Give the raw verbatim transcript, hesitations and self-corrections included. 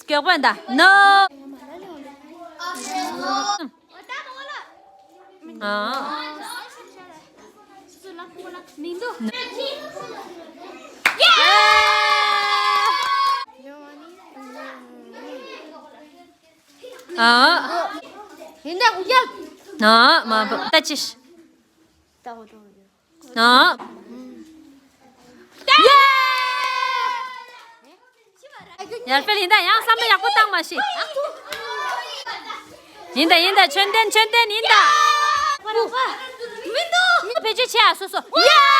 མགྱོགས་པོ་ད། ནོ། ཨ། ཨ། ཡིན་ད་གུ་རྒྱབ། ཨ། མ་པ་ད་ཅི་ཤི། ཨ། ཡ། ཡར་འཕེལ་ཡིན་ད། ཡང་བསམ་བློ་ཡག་པོ་བཏང་མ་ཤེས། ཡིན་ད་ཡིན་ད། ཆོན་ཏན་ཆོན་ཏན་ཡིན་ད། མི་འདུག་བེད་སྤྱོད་བྱེད་ཨ་སོ་སོ། ཡ།